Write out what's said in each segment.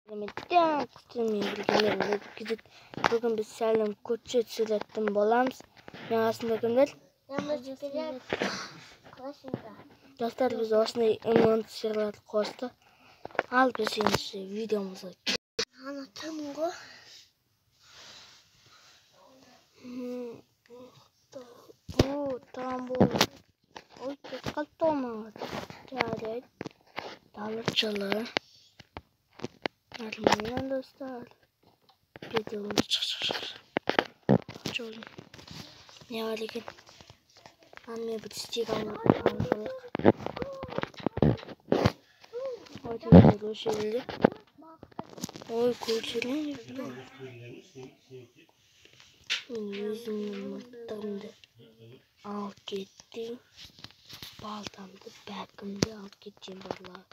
Мен бірге. Бүгін біз сәлем көше түсіретін боламыз. Мен қасымда кімдер? Достар, біз осындай эмоциялар қостық. Ал біз енді видеомызға Anlatamam ғой. О, там болды. Ой, кетіп қалыпты ғой маған. Жарайды. Дала жылы. Нормально, достар. Видеоны шық шық шық. Жолым. Не бар екен? Ал мен бір стик алып алайық. Ой, көшелі. Ой, көшелі. Мен өзімнің мылтығымды алып кеттім. Балтамды, бәкімді алып кеткен барлар.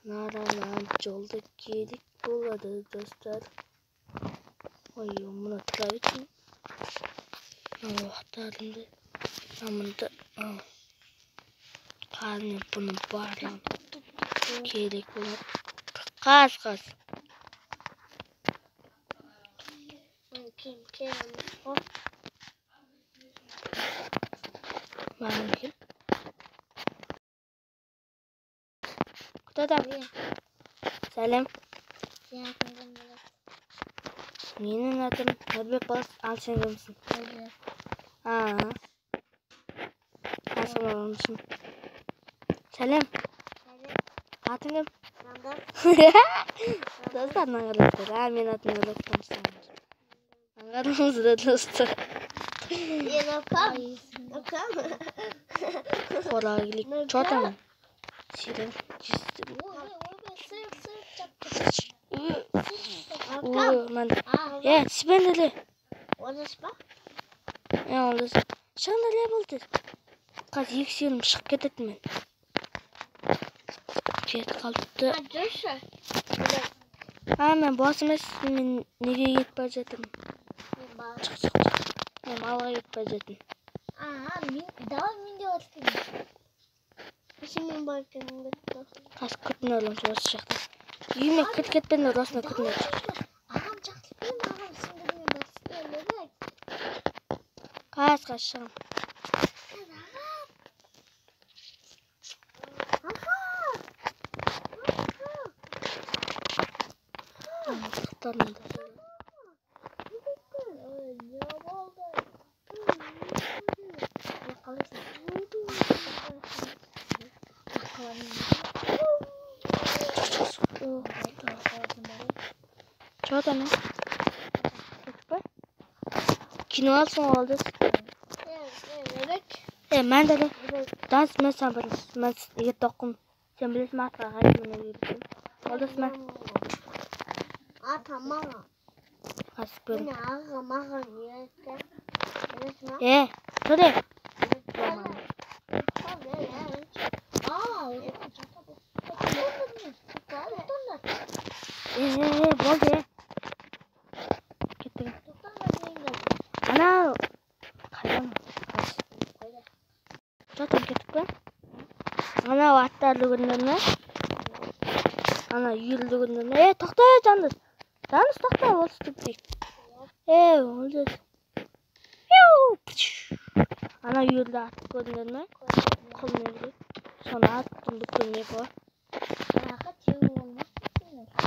Наралан жолда керек болады, достар. Ой, мына тұра берсін. Мына оқтарымды, мынамынды, қазір бұның барлығын керек болады. Қаз, қаз. Маған кел. Кто там? Сәлем. Менің атым Нұрбек Болат, ал сен кімсің? Ассалаумағалейкум. Сәлем. Атың кім? Достар, аңғарыңыздар. Менің атым Нұрбек. Аңғарыңыздар, достар. Қораға келейік. Чё там? Сиыр. Е, түспеңдер. Олас па? Е, олас. Шығыңдар, е, болды. Қазір екі сиырым шығып кетеді мен. Кетіп қалыпты. А, мен бос емес, мен неге кетіп бара жатырмын? Шық, шық, шық. Мен малға кетіп бара жатырмын. Давай мен де барып келейін. Мен барып келгім кетті. Қазір күтін аламыз осы жақта. Үйіме кіріп кетпеңдер, осында күтіңдер. Ағам шақырып, ағам сендермен барып. Қаз, қаз, шығам. Мылтықтарымды. Чё там? Кеттік па? Кино алсың ғой, Олдас. Е, мен де Данс, мен саған бір мен ерте оққым. Сен білесің атқа қайсы міну керектігін. Олдас, мен. Ата маған. Қазір көрем. Міне аға маған үйретті. Білесің ба? Е, тұр е. Е, е, болды, е. Кеттік. Анау қайда? Чё там, кеттік пе? Анау аттарды көрдіңдер ме? Ана үйірді көрдіңдер ме? Е, тоқта, Жандос. Жандос, тоқта, ол істеп дейік. Е, Олжас. Ана үйірді атты көрдіңдер ме? Құл негізі. Соны аттың бүткіл не ғой?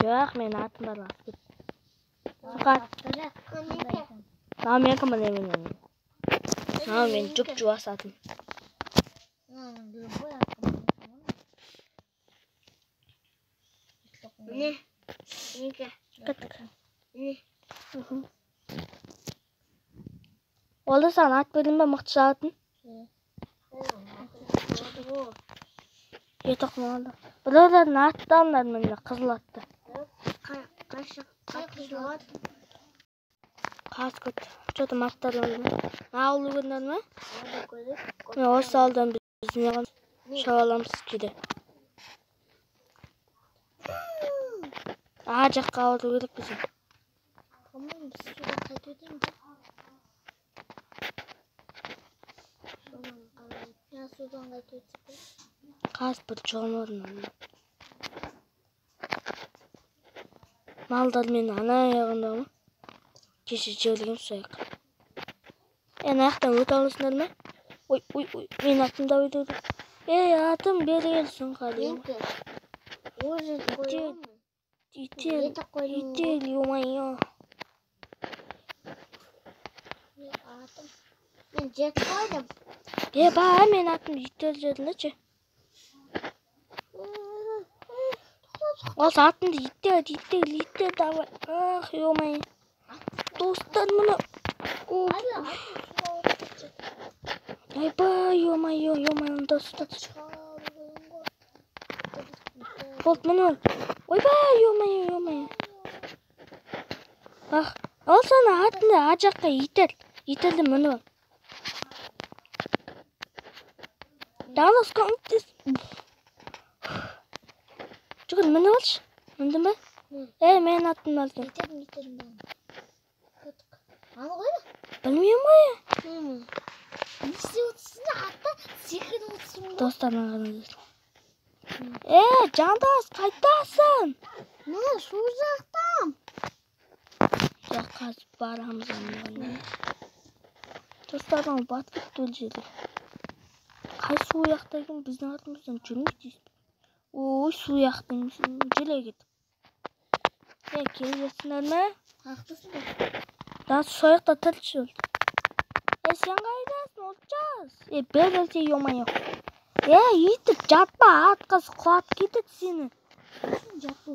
Жоқ, менің атым бар, атып кет. Сұқат. Мынау менікі, міне, міне, міне. Мынау менің жұп-жуас атым. Не? Неге? Кеттік. Не? Олда саған ат бердім бе, мықты шабатын? Ет оқымады. Біреулердің атты алыңдар, міне, қызыл атты. Қаз көт. Чё там аттар алды ма? Ауылды көрдіңдер ме? Міне, осы ауылдан біз не қыламыз? Шаба аламыз кейде. Ар жаққа аудару керек бізге. Қаз бір жолын орын. Малдармен ана аяғында ма? Кеше жібергенмін сол жаққа. Ана жақтан өте аласыңдар ма? Ой, ой, ой, мен атым да өтеді. Ей, атым бері келсін қалай. Ител, ител, ё-моё. Мен жетіп қойдым. Ба, мен атым ител жедім ше. Осы атымды ител, ител, ител, давай. Ах, ё-моё. Достар, мұны. Айбай, ё-моё, ё-моё, достар. Болды, міне. Ойбай, ё-моё, ё-моё. Ах, ал сана атымды ар жаққа итер. Итерді мініп ал. Жандос, көмектес. Жүгір, мініп алшы. Міндің бе? Ей, менің атымды ал. Итердім, итердім. Аны қойды? Білмеймін ғой. Не істеп отырсың? Атта секіріп отырсың ғой. Достар, маған Жандос, қайтасың? Міне, су жақтан. Қазір барамыз ана. Достар, анау батып кетті ол жерге. Қай су жақта екен, біздің артымыздан жүрмейді дейсің. Ой, су жақтан желе кетіп. Келе жатсыңдар ма? Қаяқтасың ба? Да, сол жақта тірші ол. Сен қайдасың, Олжас? Бері келсе, ё-моё. Өйтіп жатпа, атқа құлатып кетеді сені. Жатпа,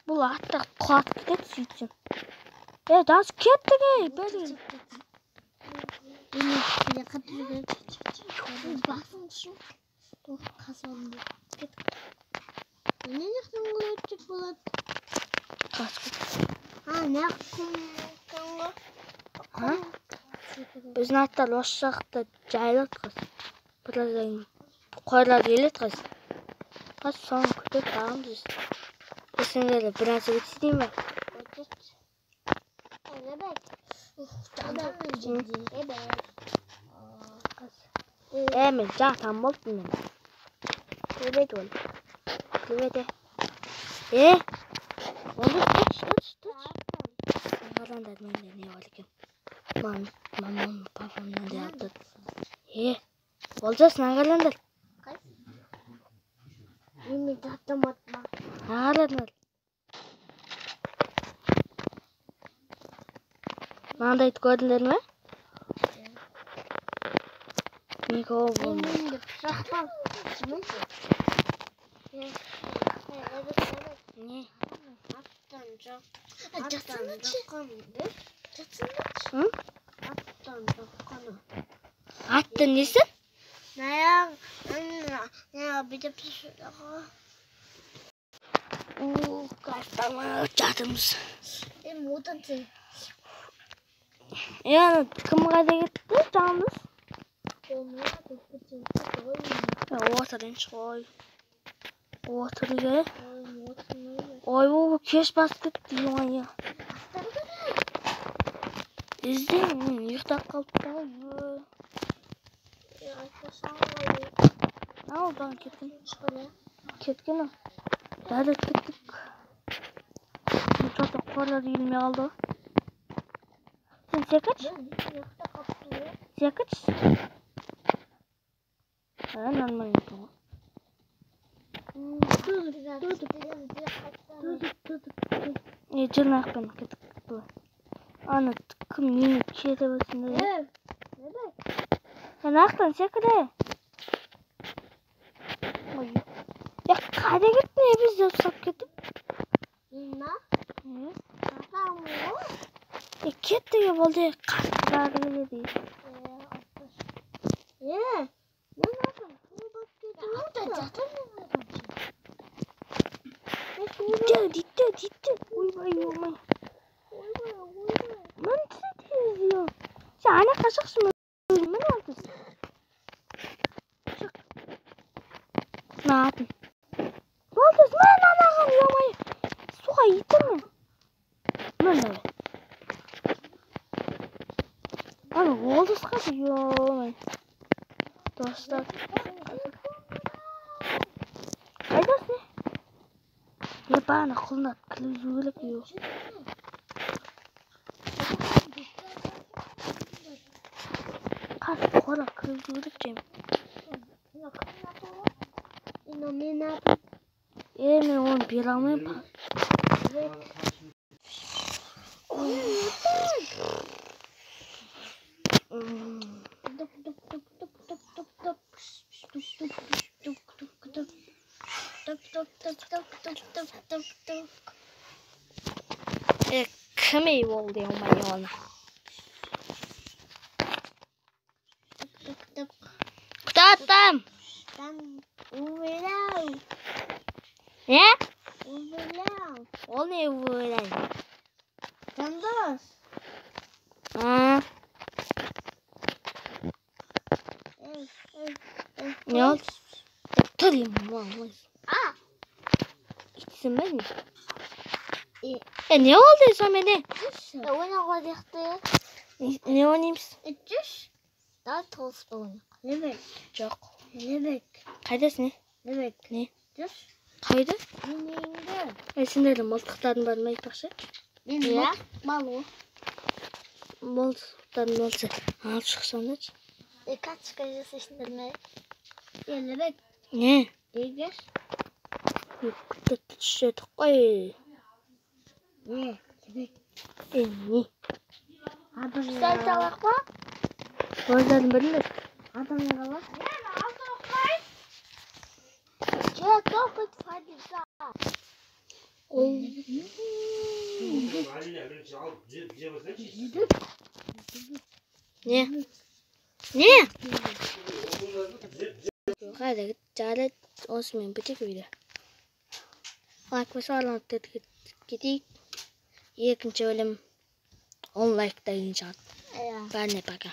бұл аттар құлатып кетеді сөйтсем. Дас кеттік, ей, бері кел. Біздің аттар осы жақта жайылады қазір. Біраздан қойлар келеді қазір. Қазір соны күтіп бағамыз. Сендерді бір нәрсе өтсейін бе? Мен жатам болыппын мен. Привет, Оля. Привет, Оля, тұтшы, тұтшы, тұтшы. Қараңдар, менде не бар екен. Мамам, папам мынандай алып. Олжас, қараңдар. Мен жаттым атма. Қараңдар. Мынандайды көрдіңдер ме? Никого болмайды. Не? Аттың несі? Жатырмыз. Кім қайда кетті, Жандос? Отырайыншы ғой. Отырайық. Ой, бұл кеш басып кетті, ё-моё. Іздеймін, мен ұйықтап қалыппын ғой. Ау, бағана кеткен. Кеткен ау. Дәлет кеттік. Что-то қорлар үйілмей қалды ғой. Сен секірші? Секірші? Нормально екен ғой. Жүрін аяқпен кеттік. Ана кім мені кетіп өтсін. Аяқтан секіре. Ой. Қайда кеттің, бізді ұстап кетіп? Кетті болды, қаттар келеді. Дитті, дитті. Ойбай, ойбай. Мін тез. Сен ана қашықшы, мін алдыз. Шық. Мына атын. Болды, мін анаған, ё-моё. Суға итермін. Мін давай. Ана Олжас қайда, ё-моё. Достар. Қайдасың? Бағана құлынат кіргізу керек үй. Қас қора кіргізу керек жайым. Мен оны бере алмаймын. Кім ей болды омай оны? Кто там? Там убирал. Не? Убирал. Ол не убирал? Жандос. А. Не oldu? Тұр ем. А. Итсің бе не? Не oldu сонымен? Ойнауға деқты. Не ойнаймыз? Түш. Daha толыспа ойнақ. Лебек. Жоқ. Лебек. Қайдасың не? Лебек. Не? Түш. Қайда? Мен үйімде. Сендердің мылтықтарың бар ма айтпақшы? Мен мылтық бар. Мылтықтарың болса алып шықсаңдаршы. Карточка жасайсыңдар ма? Лебек. Не? Егер. Күтті түшедік қой. Не? Лебек. Не? Сәл салақ па? Өздерің біліңдер. Адамның қала? Не? Не? Қайда жарайды, осымен бітек видео. Лайк басып арнаны кетейік. Екінші бөлім 10 лайктан кейін шығады. Бәріне пока.